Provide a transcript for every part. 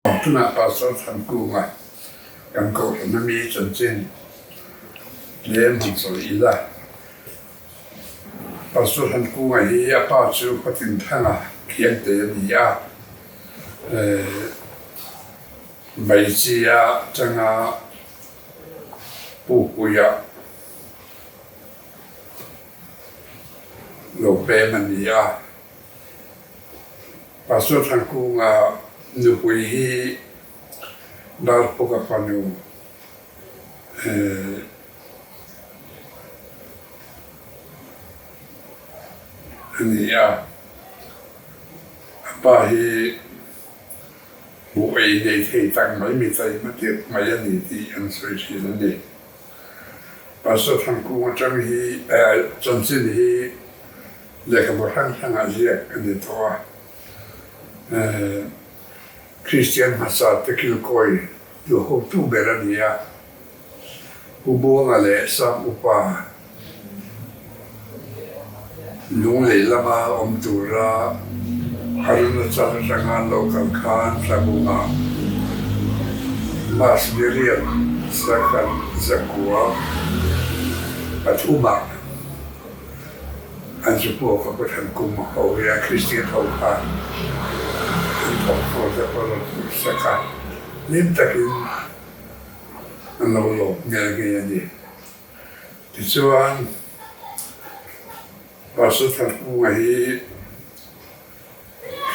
Tunah Pastor Thankunga kan kohhran ami chanchin tlem han sawi ila. Pastor Thankunga hi a pa chu Khawtinthanga Khiangte a ni a, Maichia atanga Pupuia lo pem a ni a. Pastor Thankunga nupui hi Darpuka fanu a ni a, a pa hi buh ei nei thei tak mai mi taima tirh mai a ni tih an sawi thin a ni. Pastor Thankunga tang hi chanchin hi Lehkhabu hrang hrangah ziak a ni tawh a. Kristian hmasa te kilkawi tu hotu ber a ni a. Pu Buanga leh Sap Upa Lunglei lama awm tura Arunachal atanga an lo kal khan Tlabungah Mas Miriam Sakhat Zakua pathumah An zu pawh ka Pathian kum ho hi a Kristian ho khan an thawmhnaw te pawh rawn hmuh sak a, hlim takin an lo lawm nghe nghe a ni. Tichuan, Pastor Thankunga hi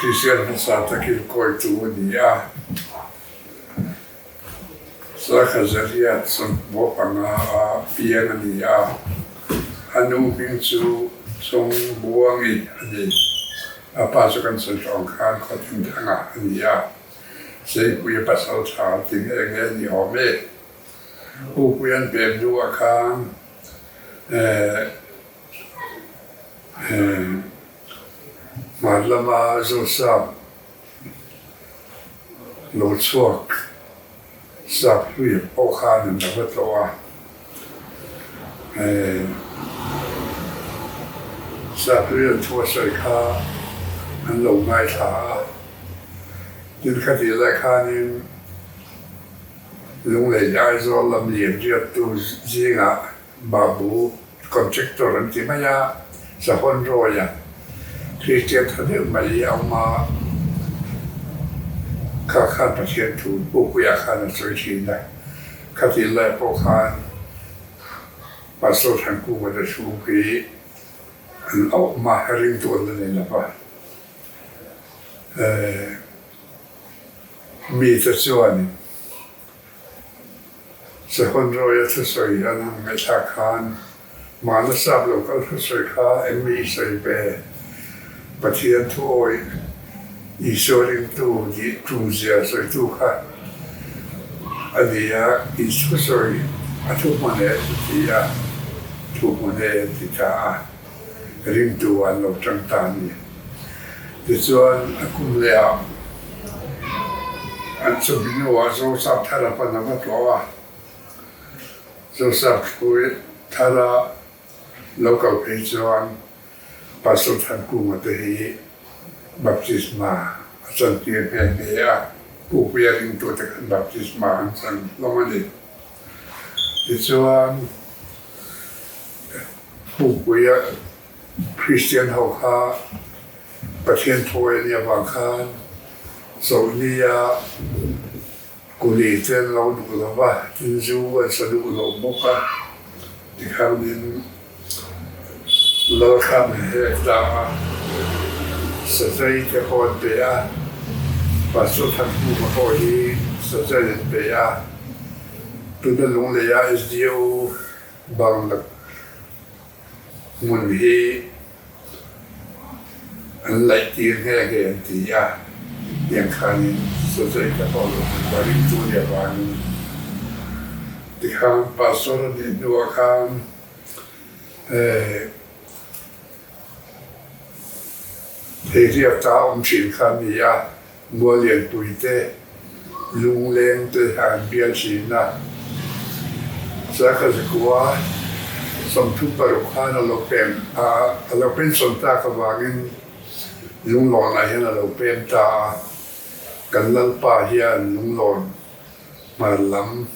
Kristian hmasa takin kawitu a ni a, Sakha Zariat Sawmhmuh panga a piang a ni a, a nu hming chu Chawngbuangi a ni. A pa chu kan sawi tawh ang khan Khawthingthanga a ni a, Seipuia pasal tha an ti nghe nghe a ni awm e. Upuia'n pem hnuah khan Hmar lama Zosap lo chhuak sap hlui pawh khan an lo va tlawh a, sap hlui an thu a sawi kha an lo ngaithla a, tin khatih lai khanin Lunglei Aizawl lam lian riattu zingah Babu Contractor an ti mai a, Sahawn Roy-a Kristian tha deuh mai hi a awm a, kha khan Pathian thu Pupuia khan a sawi thin a, khatin lai pawh khan Pastor Thankunga te chhung hi an awm a, ringtu an la nei lo va. Mite chuan. Sehon Roy-a thusawi an han ngaihthlak khan mahna sap lo kal thusawi kha eng mi sawi ve? Pathian thu awih Isua ringtu nih tumzia sawitu kha a ni a, i thusawi a thu hman e an ti a, thu hman e an ti ta a, ringtu an lo tang ta a ni. Tichuan a kum leh ah an chumi hnuah Zosap thar a pan a va tlawh a, Zosap thar a lo kal phei chuan Pastor Thankunga te hi baptisma a chantir nghe nghe a, Pupuia ringtute khan baptisma an chan hlawm a ni. Tichuan Pupuia Kristian ho kha Pathian thawi a nih avang khan Chawlhnia kuli te an lo duh lo va, tin zu an sa duh lo bawk a, tikhanin Lalkham hek ta a, Sazai te pawh an pe a, Pastor Thankhuma pawh hi Sazai an pe a, tuna Lungleia SDO bangla Hmun hi an laih tir nghe nghe an ti a, tiang khanin Sazai te pawh lo hmu a ringtu nia vangin tikhan Pastor a nih hnuah khan Theiriata awm thin kha a ni a. Muallianpui te, Lungleng te an bial thin a, Sakha Zakua 36 khan a lo pem a, a lo pension tak avangin Lunglawnah hian a lo pem ta a. Kan Lalpa hian lunglawn hmar lam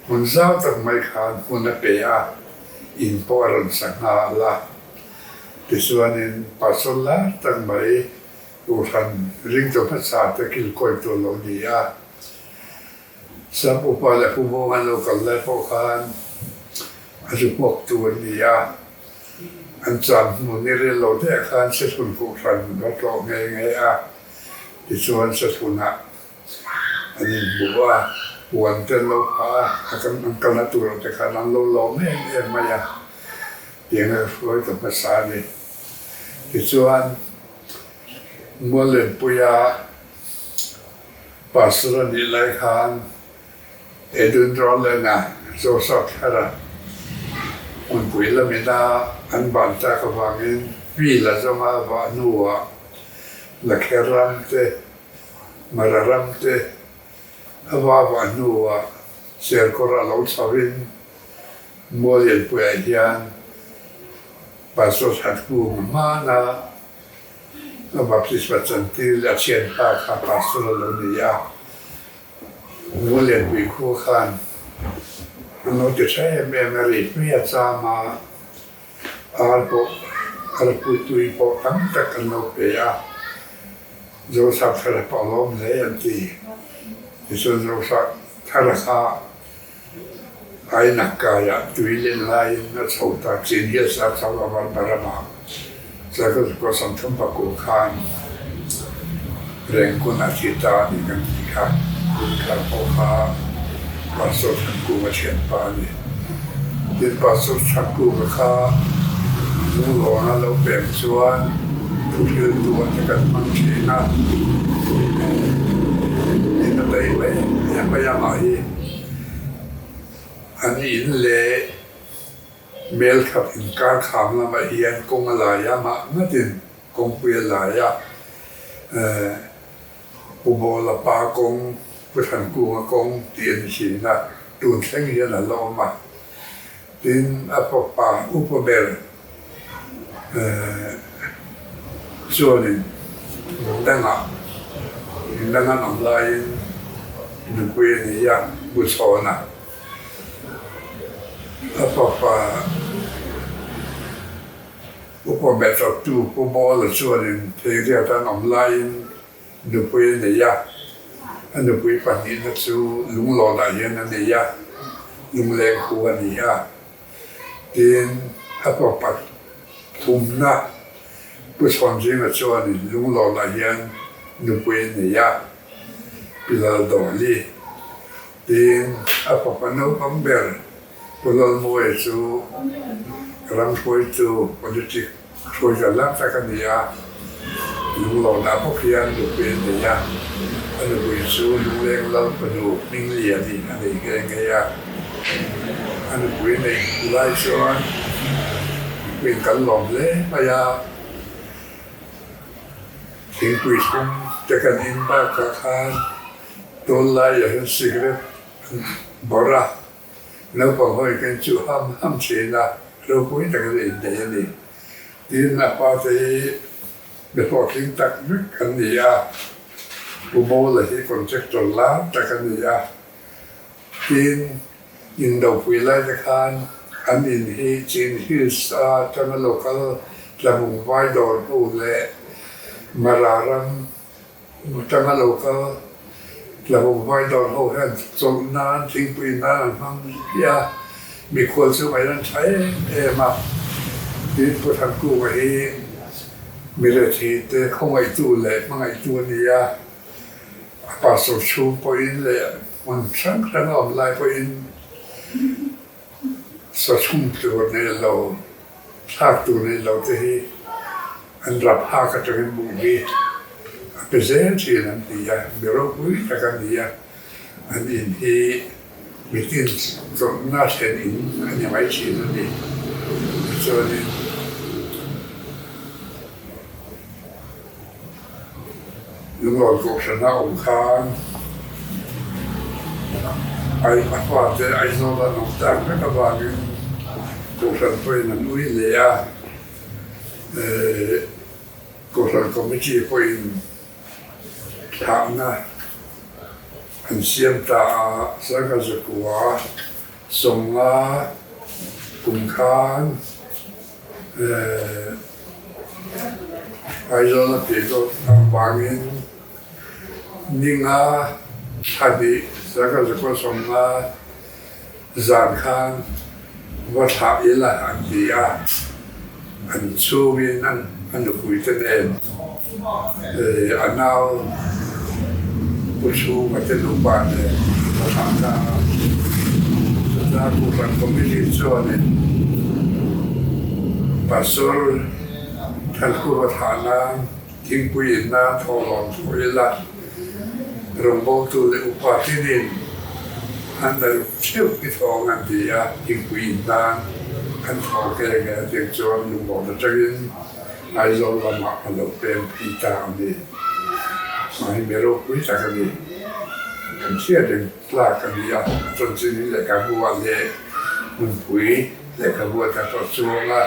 hmun zau tak mai khan hmun a pe a, in pawh a rawn sa nghal a. Tichuanin pastor lar tak mai Kohhran ringtu hmasa te kilkawitu a lo ni a. Sap upa leh Pu Mawnga lo kal lai pawh khan a zu hmawktu an ni a. An cham hnu ni rel lo deuh khan Sethlun Kohhran va tlawh nghe nghe a. Tichuan Sethlunah an inhmu a, puan te an lo phah a, a kan an kalna turah te khan an lo lawm em em mai a. Tiang a hruai ta hmasa a ni. Tichuan Muallenpuia Pastor a nih lai khan Edwin Rowland-a, Joseph Thara hmunpui lamina an ban tak avangin Wheel a zawnga a vah hnuah Lakher ram te, Mara ram te a va vah hnuah Serkawr a lo chhoin Muallianpuiah hian Pastor Thatkunga hmana A baptisma chantir leh a thianpa kha pastor a lo ni a, Muallianpui khua khan an lo ti tha em em a, ri hmei a cham a, ar pawh arpui tui pawh tam tak an lo pe a, Zosap thar a pawh a lawm hle an ti. Tichuan Zosap thar a kha Ainak kaiah tui len laiin a chho ta chin hi a sa chho a Burma ramah Zagazukua 39 khan Rengkun a thi ta a ni kan ti kha Kunkhar pawh kha Pastor Thankunga thianpa a ni. Tin Pastor Thankunga kha Lunglawn a lo pem chuan thuhriltu a te kan hmang thin a, in a tei mai em mai a mah hi. An in leh mel khat inkar kham lamah hian kawng a lai a, mah ngatin kawngpui a lai a, Pu Bawla pa kawng, Pu Thankunga kawng tih a ni thin a, tun thleng hian a la awm a. Tin, a fapa upa ber chuanin dangah dang an awm laiin nupui a nei a, Bu Chhawna. A fapa upa ber tawptu Pu Bawla chuanin Theiriat an awm laiin Nupui a nei a, a nupui pahnihna chu Lunglawnah hian a nei a, Lungleng khu a ni a. Tin, a fapa thumna Pu Chhawnzinga chuanin Lunglawnah hian nupui a nei a, Pi Laldawli. Tin, a fapa naupang ber Pu Lalmawia chu ram hruaitu politic hruaita lar tak a ni a, Lunglawnah bawk hian nupui a nei a, a nupui chu Lungleng Lal fanu Hmingliani a nei nghe nghe a. A nupui neih lai chuan nupuiin kan lawm hle mai a, thingpui thlum te kan in bakah khan tunlaiah hian cigarette an bawrh a. Naupang hawi kan chu ham ham thin a, ropui takin a inneih a ni. Tin, a pa te hi mi hlawhtling tak vek an ni a, Pu Mawla hi contractor lar tak a ni a. Tin, indopui lai te khan an in hi Chin Hills a atanga local Tlabung vai dawr hnu leh Mara ram Mutanga lo kal tlabawm vai dawr ho hian chawlh nan thingpui nan an hmang hmiah a, mikhual chu ngaih an tha em em a. Tin, Pu Thankunga hi mi rethi te khawngaihtu leh hmangaihtu a ni a, a pastor chhung pawhin leh hmun hrang hrang a awm lai pawhin sachhung tur nei lo Thlak tur nei lo te hi an rap hak atangin buh hi a pe zel thin an ti a, mi ropui tak a ni a, an in hi mitin chawlhna thlen in a ni mai thin a ni. Tichuanin Lunglawn Kohhrana awm khan a fate Aizawl an awm tak vek avangin Kohhran pawhin an ui leh a, Kohhran Committee pawhin thlahna. An siam ta a, sangha 900 50 kum khan Aizawl a tih dawt avangin ninga thla hnih sangha 950 zan khan va thlah ila an ti a, an chhungin a nupui te nen a nau Pu Chhunga te nupa nen va thlah ta a. Chutah Kohhran Committee chuanin Pastor Thankuva thlah nan Thingpui in nan thawhlawm thawh ila rawngbawltu leh upa tinin an la ruk theuh i thawng an ti a, thingpui in nan an thaw ke nge a tiang chuan lungawm atangin Aizawl lamah a lo peng phei ta a ni. Mah hi mi ropui tak a ni. Kan hriat reng tlak a ni a, a chanchin hi lehkhabu ah leh hmunpui lehkhabu ah ta tawh chuang a.